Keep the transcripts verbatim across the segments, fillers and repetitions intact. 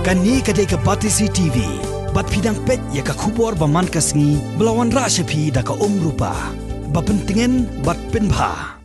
Kane ka dei ka Batesi T V. Bad phi dang peit ïa ka khubor ba man ka sngi ba la wanrah sha phi da ka Umrupa. Ba pyntngen bad pynbha.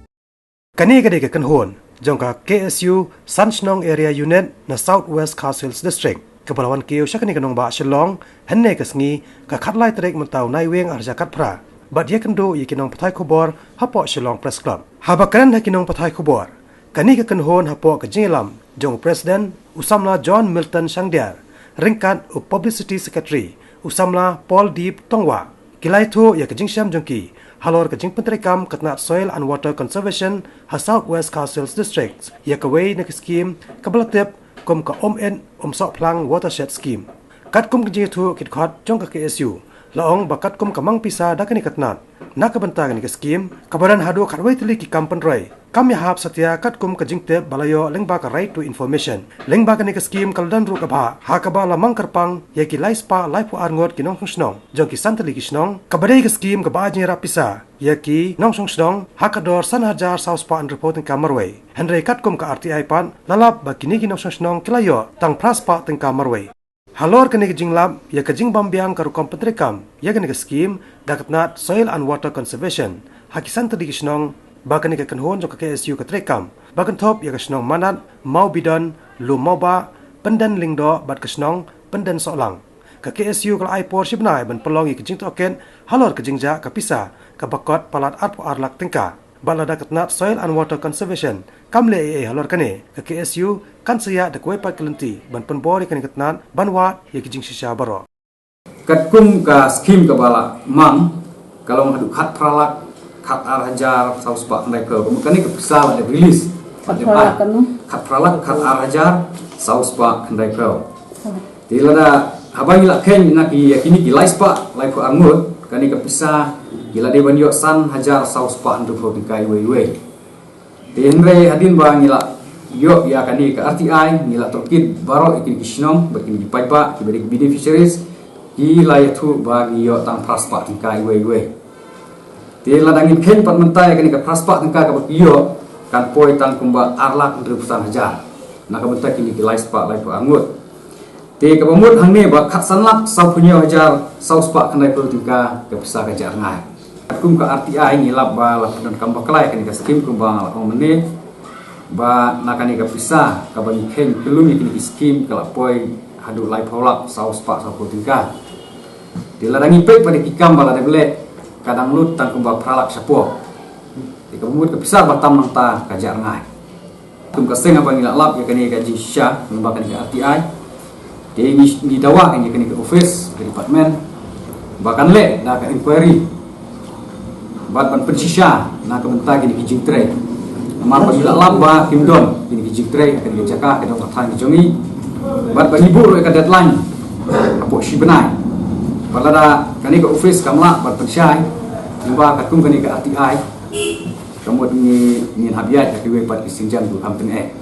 Kane ka dei ka kynhun jong ka K S U San Shnong Area Unit na South West Khasi Hills District, kaba la wan kiew sha kane ka nongbah Shillong hynne ka sngi, ka khatlai tarik mynta u Naiwieng arhajar khatphra, bad ïakynduh ïa ki nongpathai khubor hapoh Shillong Press Club. Haba kren ha ki nongpathai khubor, kane ka kynhun hapoh ka jingïalam jong u President u samla John Milton Shangdiar, ryngkat u Publicity Secretary u samla Paul Deep Tongwa, ki la ïathuh ïa ka jingshem jong ki halor ka jingpyntreikam ka tnat Soil and Water Conservation ha South West Khasi Hills District, ïa kawei na ki skim kaba la tip kum ka Umit Umsohphlang Watershed Scheme. Katkum ka jingïathuh, ki dkhot jong ka K S U la ong ba katkum ka mang pisa da kane ka tnat na ka bynta kane ka skim, kaba don haduh khatwei tylli ki kam pynroi, kam ïahap satia katkum ka jingtip ba la ïoh lyngba ka Right to Information. Lyngba kane ka skim ka la don ruh ka bhah ha kaba la mang kyrpang ïa ki lai spah laiphew ar ngut ki nongshong shnong jong ki san tylli ki shnong, kaba dei ka skim kaba ai jingïarap pisa ïa ki nongshong shnong ha ka dor san hajar saw spah hynriewphew tyngka marwei. Hynrei katkum ka R T I pat, la lap ba kine ki nongshong shnong ki la ïoh tang phra spah tyngka marwei. Halor kane ka jinglap ïa ka jingbym biang ka rukom pyntreikam ïa kane ka skim da ka tnat Soil and Water Conservation ha ki san tylli ki shnong, ba kane ka kynhun jong ka K S U ka treikam ba kynthup ïa ka shnong Manat, Mawbidon, Lum Mawbah, Pynden Lyngdoh bad ka shnong Pynden Sohlang. Ka K S U ka la ai por shi bnai ban pynlong ïa ka jingtohkit halor ka jingjah ka pisa kaba kot palat arphew ar lak tyngka. Bad lada ka tnat Soil and Water Conservation kam leh ei ei halor kane, ka K S U kan sa ïaid da kawei pat ka lynti ban pynbor ïa kane ka tnat ban wad ïa ki jingshisha baroh. Katkum ka skim kaba la mang, ka long haduh khatphra lak khatar hajar saw spah khyndaiphew. Ka mut kane ka pisa la dep release. Khatphra lak kano? Khatphra lak khatar hajar saw spah khyndaiphew. Te lada haba ngi la kheiñ na ki, ïa kine ki lai spah laiphew ar ngut, kane ka pisa ki la dei ban ïoh san hajar saw spah hynriewphew tyngka iwei iwei. Te hynrei hadien ba ngi la ïoh ïa kane ka R T I, ngi la tohkit baroh ïa kine ki shnong bad kine ki paidbah kiba dei ki beneficiaries, ki la ïathuh ba ngi ïoh tang phra spah tyngka iwei iwei. Te lada ngin kheiñ pat mynta ïa kane ka phra spah tyngka kaba ki ïoh, kan poi tang kumba ar lak hynriewphew san hajar na ka bynta kine ki lai spah laiphew ar ngut. Te kaba mut hangne ba khatsan lak sawphew hynñiew hajar saw spah khyndaiphew tyngka ka pisa ka jah rngai. Katkum ka R T I ngi lap ba la pyndonkam bakla ïa kane ka skim kumba nga la ong mynne, ba na kane ka pisa kaba ngi kheiñ kyllum ïa kine ki skim ka la poi haduh laiphew lak saw spah sawphew tyngka. Te lada ngi peit pat ïa ki kam ba la dep leh, ka dang lut tang kumba phra lak shapoh. Te kaba mut ka pisa ba tam nangta ka jah rngai. Kum ka seng haba ngi la lap ïa kane ka jingshisha lyngba kane ka R T I, te ngi, ngi dawa ïa kane ka office, ka department, ba kan leh da ka inquiry bad ban pynshisha na ka bynta kine ki jingtrei. Namar ba ngi la lap ba kim don kine ki jingtrei ha kane ka jaka, ka dong ka thaiñ ka jong ngi, bad ba ngi buh ruh ïa ka deadline hapoh shi bnai. Bad lada kane ka office kam lah ban pynshai lyngba katkum kane ka R T I, ka mut ngi, ngin hap ïaid ha kiwei pat ki sienjam jong ka Company Act.